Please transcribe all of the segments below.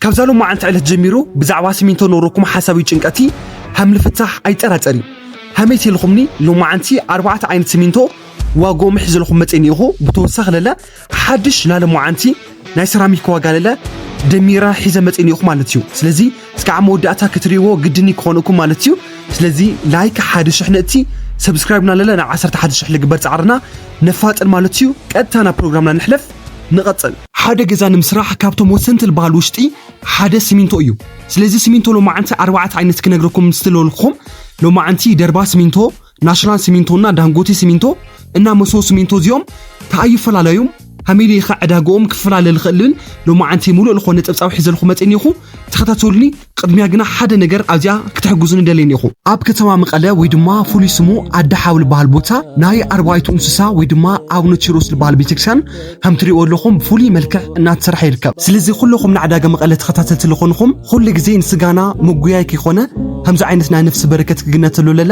ካብዛ ሎማዓንቲ ዕለት ጀሚሩ ብዛዕባ ሲሚንቶ ነውረኩም ሓሳብ እዩ ጭንቀቲ ሃም ልፍታሕ ኣይጠራጠር እዩ። ሃመይ ቴልኹምኒ ሎማዓንቲ ኣርባዕተ ዓይነት ሲሚንቶ ዋጎ ምሕ ዘለኹም መፅእኒ ኢኹ። ብተወሳኺ ለለ ሓድሽ ላለ መዓንቲ ናይ ሰራሚክ ዋጋ ለለ ደሚራ ሒዘ መፅእኒ ኢኹ ማለት እዩ። ስለዚ እስካዕ መወዳእታ ክትርእይዎ ግድኒ ክኾነኩም ማለት እዩ። ስለዚ ላይክ ሓደ ሽሕ ንእቲ ሰብስክራይብ ና ለለ ናብ ዓሰርተ ሓደ ሽሕ ልግበር ፃዕርና ነፋጥን ማለት እዩ። ቀጥታ ናብ ፕሮግራምና ንሕለፍ። ንቐጽል። ሓደ ገዛ ንምስራሕ ካብቶም ወሰንቲ ዝበሃል ውሽጢ ሓደ ሲሚንቶ እዩ። ስለዚ ሲሚንቶ ሎማዓንቲ ኣርባዕተ ዓይነት ክነግረኩም ምስ ትለልኩም ሎማዓንቲ ደርባ ሲሚንቶ፣ ናሽናል ሲሚንቶ እና ዳንጎቴ ሲሚንቶ እና መሶ ሲሚንቶ እዚኦም ተኣዩ ፈላለዩም ሃሚሊ ኢኻ ዕዳግኦም ክፈላለ ልኽእልን ሎማዓንቲ ሙሉእ ልኾነ ጸብጻብ ሒዘልኹ መጽእኒ ኢኹ። ተኸታተሉኒ። ቅድሚያ ግና ሓደ ነገር ኣብዚኣ ክትሕግዙ ንደልየኒ ኢኹ። ኣብ ከተማ መቐለ ወይ ድማ ፍሉይ ስሙ ኣደ ሓው ዝበሃል ቦታ ናይ ኣርባይቱ እንስሳ ወይ ድማ ኣቡነ ኪሮስ ዝበሃል ቤተክርስትያን ከም ትሪእዎ ኣለኹም ብፍሉይ መልክዕ እናተሰርሐ ይርከብ። ስለዚ ኩለኹም ንዕዳጋ መቐለ ተኸታተልቲ ዝኾንኹም ኩሉ ግዜ ንስጋና መጉያይ ከይኮነ ከምዚ ዓይነት ናይ ነፍሲ በረከት ክግነተሉ ለለ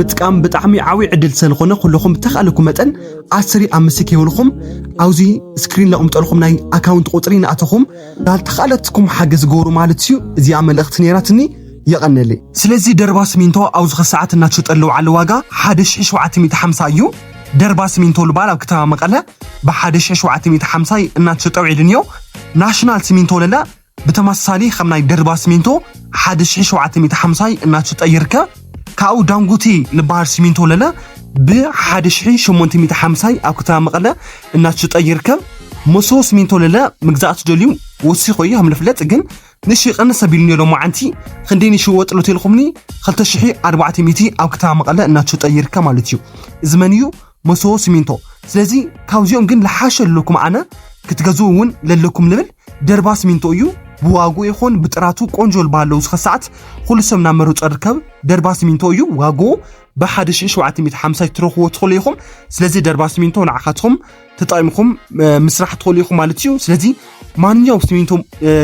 ምጥቃም ብጣዕሚ ዓብዪ ዕድል ስለዝኾነ ኩለኹም ብተኻእለኩም መጠን ኣስሪ ኣብ ምስክ ይብልኹም ኣብዚ ስክሪን ለቕምጠልኩም ናይ ኣካውንት ቁፅሪ እናኣተኹም ዳልተኻእለትኩም ሓገዝ ገበሩ ማለት እዩ። እዚኣ መልእኽቲ ነይራትኒ። የቐነለይ። ስለዚ ደርባ ሲሚንቶ ኣብዚ ኸሰዓት እናተሸጠ ኣለዉ ዓለ ዋጋ ሓደ ሽሕ ሸውዓተ ሚእቲ ሓምሳ እዩ። ደርባ ሲሚንቶ ልባል ኣብ ከተማ መቐለ ብሓደ ሽሕ ሸውዓተ ሚእቲ ሓምሳ እናተሸጠ ውዒሉ እንዮ። ናሽናል ሲሚንቶ ለለ ብተመሳሳሊ ከም ናይ ደርባ ሲሚንቶ ሓደ ሽሕ ሸውዓተ ሚእቲ ሓምሳ እናተሸጠ ይርከብ። ካብኡ ዳንጎቴ ልበሃል ሲሚንቶ ለለ ብሓደ ሽሕ ሸሞንተ ሚእቲ ሓምሳ ኣብ ከተማ መቐለ እናተሸጠ ይርከብ። መሶ ሲሚንቶ ለለ ምግዛእ ትደልዩ ወሲኾ እዩ ከም ልፍለጥ ግን ንሺ ቀንስ ኣቢሉ ሎማዓንቲ ክንደይ ንሽወጥ ሎቴልኹምኒ ክልተ ሽሕ ኣርባዕተ ሚእቲ ኣብ ከተማ መቐለ እናተሸጠ ይርከብ ማለት እዩ። እዚ መን እዩ? መሶ ሲሚንቶ። ስለዚ ካብዚኦም ግን ልሓሸ ኣለኩም ኣነ ክትገዝኡ እውን ለለኩም ንብል ደርባ ሲሚንቶ እዩ። ብዋጉ ይኹን ብጥራቱ ቆንጆ ልባሃለው ዝኸ ሰዓት ኩሉ ሰብ እናመረጾ ርከብ ደርባ ሲሚንቶ እዩ። ዋጉ ብሓደ ሽሕ ሸውዓተ ሚእቲ ሓምሳ ትረኽቦ ትኽእሉ ኢኹም። ስለዚ ደርባ ሲሚንቶ ንዓኻትኩም ተጠቒምኩም ምስራሕ ትኽእሉ ኢኹም ማለት እዩ። ስለዚ ማንኛውም ሲሚንቶ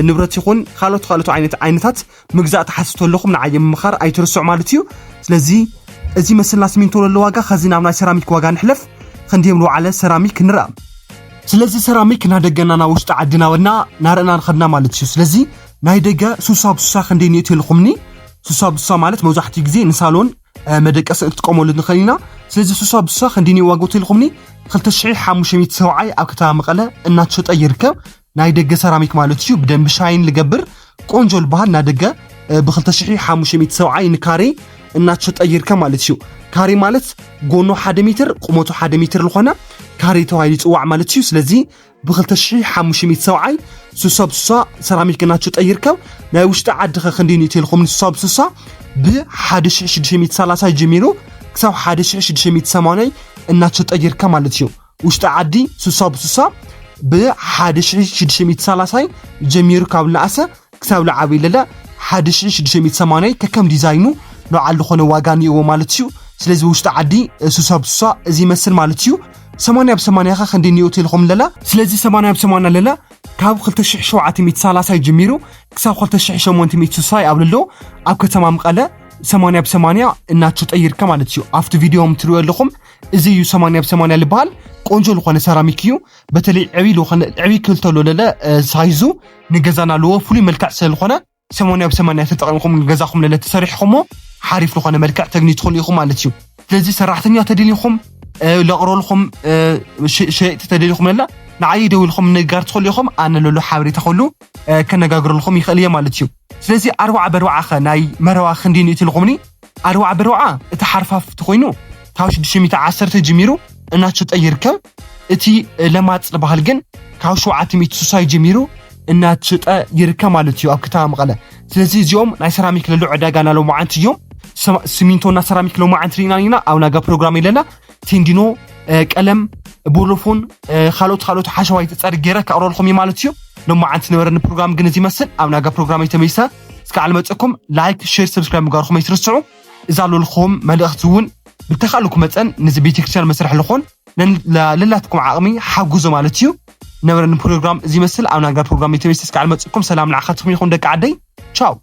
ንብረት ይኹን ካልኦት ካልኦት ዓይነት ዓይነታት ምግዛእ ትሓስቡ ኣለኹም ንዓየ ምምኻር ኣይትርስዑ ማለት እዩ። ስለዚ እዚ መስልና ሲሚንቶ ለሎ ዋጋ ኸዚ ናብ ናይ ሰራሚክ ዋጋ ንሕለፍ። ክንዲም ዝወዓለ ሰራሚክ ንርኣ። ስለዚ ሰራሚክ ናደገና ናብ ውሽጢ ዓዲ ናበልና ናርእና ንኸድና ማለት እዩ። ስለዚ ናይ ደገ ሱሳ ብሱሳ ክንደይ ንእቲ ኢልኹምኒ? ሱሳ ብሱሳ ማለት መብዛሕትኡ ግዜ ንሳሎን መደቀሲ እንጥቀመሉ ንኽእል ኢና። ስለዚ ሱሳ ብሱሳ ክንደይ ዋጋ ትልኹምኒ? ክልተ ሽሕ ሓሙሽተ ሚእቲ ሰብዓይ ኣብ ከተማ መቐለ እናተሸጠ ይርከብ። ናይ ደገ ሰራሚክ ማለት እዩ። ብደንቢ ሻይን ልገብር ቆንጆ ልበሃል ናይ ደገ ብክልተ ሽሕ ሓሙሽተ ሚእቲ ሰብዓይ ንካሬ እናተሸጠ ይርከብ ማለት እዩ። ካሬ ማለት ጎኖ ሓደ ሜትር ቁመቱ ሓደ ሜትር ዝኾነ ካሬ ተባሂሉ ይፅዋዕ ማለት እዩ። ስለዚ ብክልተ ሽሕ ሓሙሽተ ሚእቲ ሰብዓይ ሱሳ ብሱሳ ሰራሚክ እናተሸጠ ይርከብ። ናይ ውሽጢ ዓዲ ኸ ክንደይ ንእቲ ኢልኹም ንሱሳ ብሱሳ ብሓደ ሽሕ ሽዱሽተ ሚእቲ ሰላሳ ጀሚሩ ክሳብ ሓደ ሽሕ ሽዱሽተ ሚእቲ ሰማንያ እናተሸጠ ይርከብ ማለት እዩ። ውሽጢ ዓዲ ሱሳ ብሱሳ ብሓደ ሽሕ ሽዱሽተ ሚእቲ ሰላሳ ጀሚሩ ካብ ልኣሰ ክሳብ ልዓቢ ለለ ሓደ ሽሕ ሽዱሽተ ሚእቲ ሰማንያ ከከም ዲዛይኑ ንባዕሉ ዝኾነ ዋጋ እኒእዎ ማለት እዩ። ስለዚ ውሽጢ ዓዲ ሱሳ ብሱሳ እዚ ይመስል ማለት እዩ። ሰማንያ ብ ሰማንያ ኸ ክንደይ እኒኦ ተልኹም ለለ? ስለዚ ሰማንያ ብ ሰማንያ ለለ ካብ ክልተ ሽሕ ሸውዓተ ሚእቲ ሰላሳ ጀሚሩ ክሳብ ክልተ ሽሕ ሸሞንተ ሚእቲ ስሳ ይኣብልሎ ኣብ ከተማ መቐለ ሰማንያ ብ ሰማንያ እናተሸጠ ይርከብ ማለት እዩ። ኣብቲ ቪድዮ ትሪኦ ኣለኹም እዚ እዩ ሰማንያ ብ ሰማንያ ልበሃል። ቆንጆ ዝኾነ ሰራሚክ እዩ። በተለይ ዕብይ ዝኾነ ዕብይ ክልተሎ ለለ ሳይዙ ንገዛና ኣለዎ ፍሉይ መልክዕ ስለዝኾነ ሰማንያ ብ ሰማንያ ተጠቒምኩም ገዛኹም ለለ ተሰሪሕኹሞ ሓሪፍ ዝኾነ መልክዕ ተግኒ ትኽእሉ ኢኹም ማለት እዩ። ስለዚ ሰራሕተኛ ተደሊኹም ለቕረልኹም ሸየጥቲ ተደሊኹም ለለ ንዓይ ደው ኢልኩም ንጋር ትኽእሉ ኢኹም። ኣነ ለሎ ሓበሬታ ከሉ ከነጋግረልኩም ይኽእል እየ ማለት እዩ። ስለዚ ኣርባዓ በርባዓ ኸ ናይ መረባ ክንዲ ንእትልኹምኒ ኣርባዓ በርባዓ እቲ ሓርፋፍ ተኾይኑ ካብ ሽዱሽተ ሚእቲ ዓሰርተ ጀሚሩ እናተሸጠ ይርከብ። እቲ ለማፅ ዝበሃል ግን ካብ ሸውዓተ ሚእቲ ስሳ ጀሚሩ እናተሸጠ ይርከብ ማለት እዩ ኣብ ከተማ መቐለ። ስለዚ እዚኦም ናይ ሰራሚክ ለሎ ዕዳጋ ናሎማዓንቲ እዮም። ሲሚንቶና ሰራሚክ ሎማዓንቲ ርኢና ኢና ኣብ ናጋ ፕሮግራም የለና ቴንዲኖ ቀለም ቦሎፎን ካልኦት ካልኦት ሓሸዋይ ተፀርግ ገይረ ከቕረልኩም እዩ ማለት እዩ። ሎማዓንቲ ነበረኒ ፕሮግራም ግን እዚ ይመስል ኣብ ናጋ ፕሮግራም የተመይሰ እስካዕ ልመፀኩም ላይክ ሼር ሰብስክራይብ ምግባርኩም ኣይትርስዑ። እዛ ለልኹም መልእኽቲ እውን ብተኻእልኩ መፀን ንዚ ቤተክርስትያን መስርሕ ልኾን ለላትኩም ዓቕሚ ሓጉዞ ማለት እዩ። ነበረኒ ፕሮግራም እዚ ይመስል ኣብ ናጋ ፕሮግራም የተመይሰ እስካዕ ልመፀኩም ሰላም ንዓኻትኩም ይኹን ደቂ ዓደይ። ቻው።